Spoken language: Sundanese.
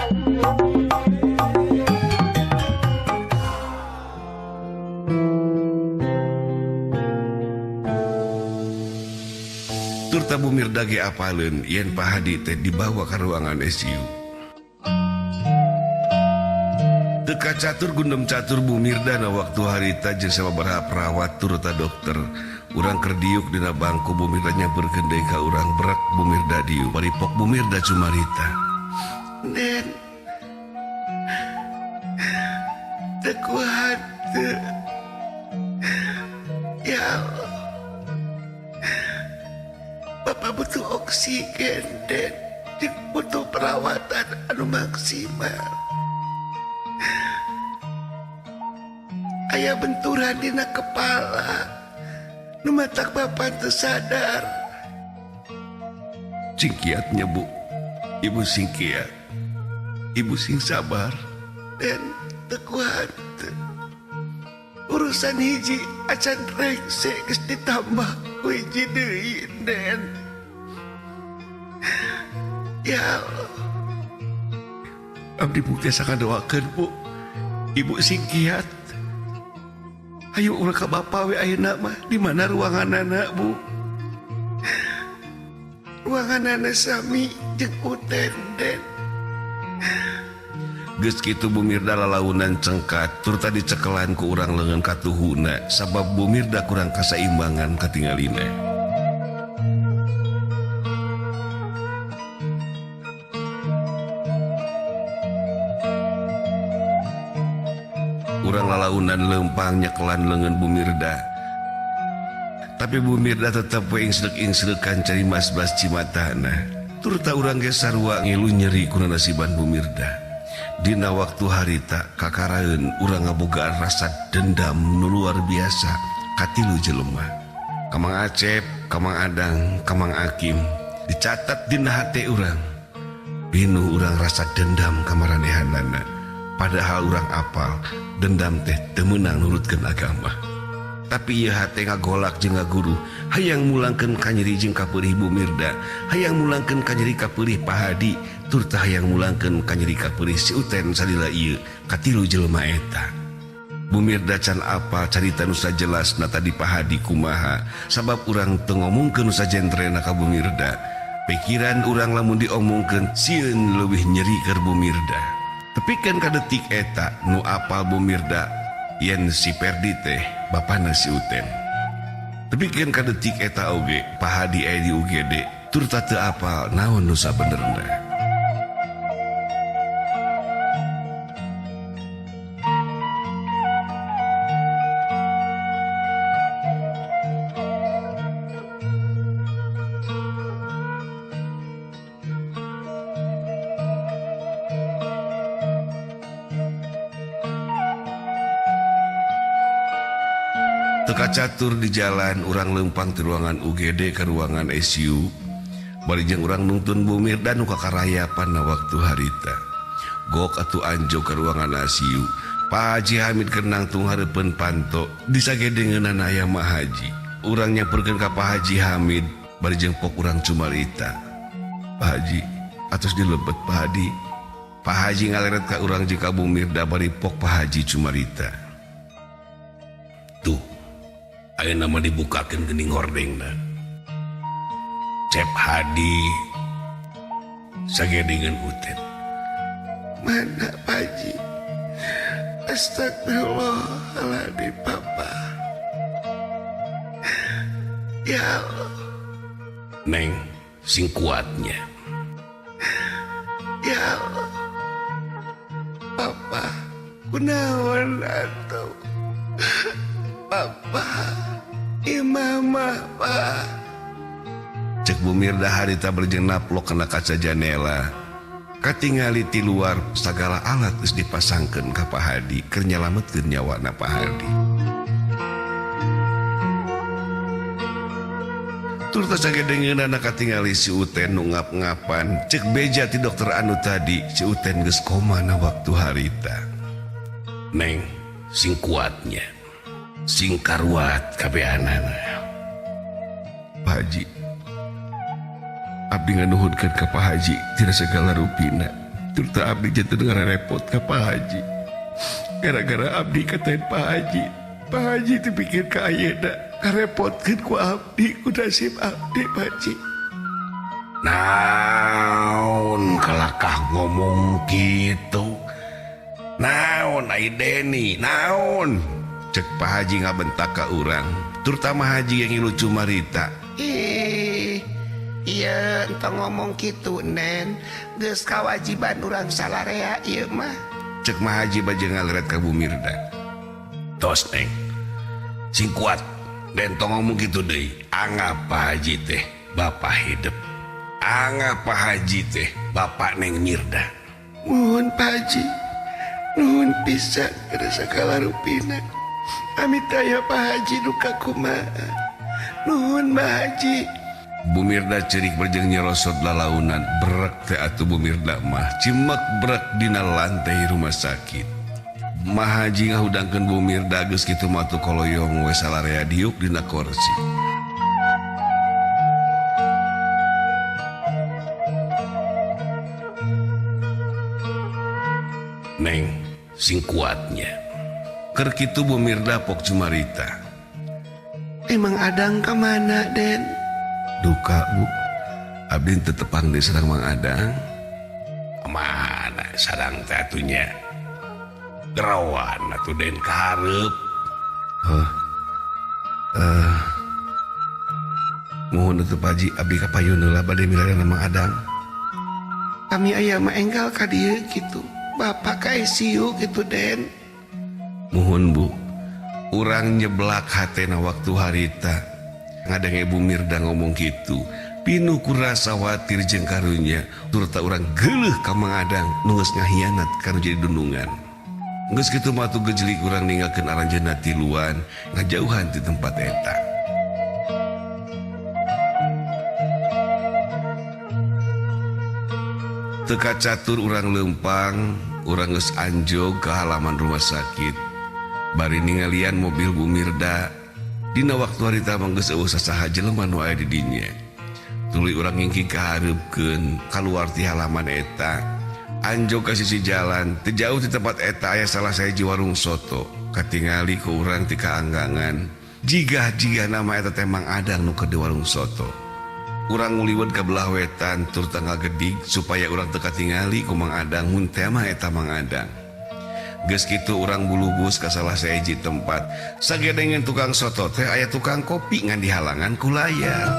Turta Bu Mirda ge apaleun yen Pak Hadi teh dibawa ka ruangan ICU. Teu kacatur gundem catur Bu Mirda na waktu harita jeung sababaraha perawat turta dokter. Urang keur diuk dina bangku Bu Mirda nyampeurkeun deui ka urang brek Bu Mirda diuk bari pok Bu Mirda cumarita. Den. Teu kuat teu. Ya Allah. Bapak butuh oksigen, Den. Jeung butuh perawatan anu maksimal. Aya benturan dina kepala. Nu matak bapak teu sadar. Sing kiat nya Bu. Ibu sing kiat. Ibu sing sabar. Den, teu kuat teu. Urusan hiji acan rengse geus ditambah ku hiji deui, Den. Ya Allah. Abdi mung tiasa ngadoakeun Bu. Ibu sing kiat. Hayu urang ka bapa we ayeuna mah. Di mana ruanganana, Bu? Ruanganana sami jeung Uten, Den. Geus kitu Bu Mirda lalaunan cengkat turta dicekelan ku urang leungeun katuhuna sabab Bu Mirda kurang kasaimbangan katingalina. Urang lalaunan leumpang nyekelan leungeun Bu Mirda. Tapi Bu Mirda tetep we ingslek-ingsleukan cari mas-bas cimatana. Turta urang ge sarua ngilu nyeri kuna nasiban Bu Mirda. Dina waktu harita kakaraeun urang ngabogaan rasa dendam nu luar biasa katilu jelema. Ka Mang Acep, ka Mang Adang, ka Mang Akim dicatat dina hate urang. Pinuh urang rasa dendam ka maranehanana. Padahal urang apal dendam teh teu meunang nurutkeun agama. Tapi ieu hate ngagolak jeung ngaguru, hayang mulangkeun kanyeri jeung kapeurih Bu Mirda, hayang mulangkeun kanyeri kapeurih Pak Hadi, turta hayang mulangkeun kanyeri kapeurih si Uten salila ieu katilu jelema eta. Bu Mirda can apal carita nu sajelasna tadi Pak Hadi kumaha, sabab urang teu ngomongkeun nu sajentrena ka Bu Mirda. Pikiran urang lamun diomongkeun sieun leuwih nyeri keur Bu Mirda. Tepikeun ka detik eta nu apal Bu Mirda yen si Perdi teh bapana si Uten. Tepikeun ka detik eta oge Pak Hadi aya di UGD turta teu apal naon nu sabenerna. Teka catur di jalan urang leumpang ti ruangan UGD ke ruangan ICU. Bari jeung urang nungtun Bu Mirda nu kakarayapan na waktu harita. Gok atuh anjo ke ruangan ICU. Pak Haji Hamid keur nangtung hareupeun panto disagedengeunana aya Mak Haji. Urang nyamperkeun ka Pak Haji Hamid bari jeung pok urang cumarita. Pak Haji atos dilebet Pak Hadi. Pak Haji ngaleret ka urang jeung ka Bu Mirda bari pok Pak Haji cumarita. Tuh, ayeuna mah dibukakeun geuning hordengna. Cep Hadi sagedengeun Uten. Mana Pak Haji? Astagfirullahaladzim Papa. Ya Allah. Neng, sing kuatnya. Ya Allah. Papa, kunaon atuh? Papa, imamah, Pak. Cek Bu Mirda harita berjeng naplok kana kaca janela. Katingali ti luar sagala alat geus dipasangkeun ka Pak Hadi keur nyalametkeun nyawana Pak Hadi. Turta sagedengeunana katingali si Uten nu ngap-ngapan. Cek beja ti dokter anu tadi, si Uten geus koma na waktu harita. Neng, sing kuatnya. Sing karuat kabeanana. Pak Haji, abdi nganuhunkeun ka Pak Haji tina sagala rupina. Turta abdi janten ngararepot ka Pak Haji. Gara-gara abdi katain Pak Haji. Pak Haji dipikir ka ayeuna karepotkeun ku abdi ku nasib abdi Pak Haji. Naon kalakah ngomong kitu? Naon ai Deni, naon? Cek Pak Haji ngabentak ka urang, terutama Haji yang ngilu cumarita. Ih, iya entong ngomong kitu Nen, geus kawajiban urang salarea ieu mah. Cek Mah Haji baju ngaleret ka Bu Mirda. Tos Neng, sing kuat, Den tong ngomong kitu deui. Anggap Pak Haji teh bapak hidup. Anggap Pak Haji teh bapak Neng Mirda. Nuhun Pak Haji, nuhun pisan kada sagala rupina. Amit aya Pak Haji duka kumaha. Nuhun Pak Haji. Bu Mirda cerik berjeng nyerosot lalaunan brek teh atuh Bu Mirda mah cimek brek dina lantai rumah sakit. Mah Haji ngahudangkeun Bu Mirda geus kitu mah atuh koloyong we salarea diuk dina kursi. Neng, sing kuatnya. Keur kitu Bu Mirda pok cumarita. Emang Adang ka mana, Den? Duka, Bu. Abdi teu tepang deui sareng Mang Adang. Mana sarang teh atunya? Gerawan atuh Den kahareup. Heuh. Muhun atuh Pak Haji, abdi ka payun heula bade milarian Mang Adang. Kami aya mah enggal ka dieu kitu. Bapak ka ICU gitu Den. Muhun Bu. Urang nyeblak hatena waktu harita. Ngadenge Bu Mirda ngomong kitu, pinuh ku rasa khawatir jeung karunya, turta urang geuleuh ka Mang Adang nu geus ngahianat kana jadi dunungan. Geus kitu mah atuh gejlik urang ninggalkeun aranjeunna tiluan ngajauhan ti tempat eta. Teu kacatur urang leumpang, urang geus anjog ka halaman rumah sakit. Bari ningalian mobil Bu Mirda. Dina waktu harita mah geus eueuh sasaha jelema nu aya di dinya. Tuluy urang ngingking kahareupkeun kaluar ti halaman eta. Anjog ka sisi jalan, teu jauh ti tempat eta aya salah sahiji warung soto. Katingali ku urang ti kaanggangan. Jigah-jigah nama eta teh Mang Adang nu keur di warung soto. Urang nguliwet ka belah wetan tur tanggal gedig supaya urang teu katingali ku Mang Adang mun teh mah eta Mang Adang. Geus kitu urang bulugus ka salah sahiji tempat. Sagedengeun tukang soto teh aya tukang kopi ngan dihalangan ku layar.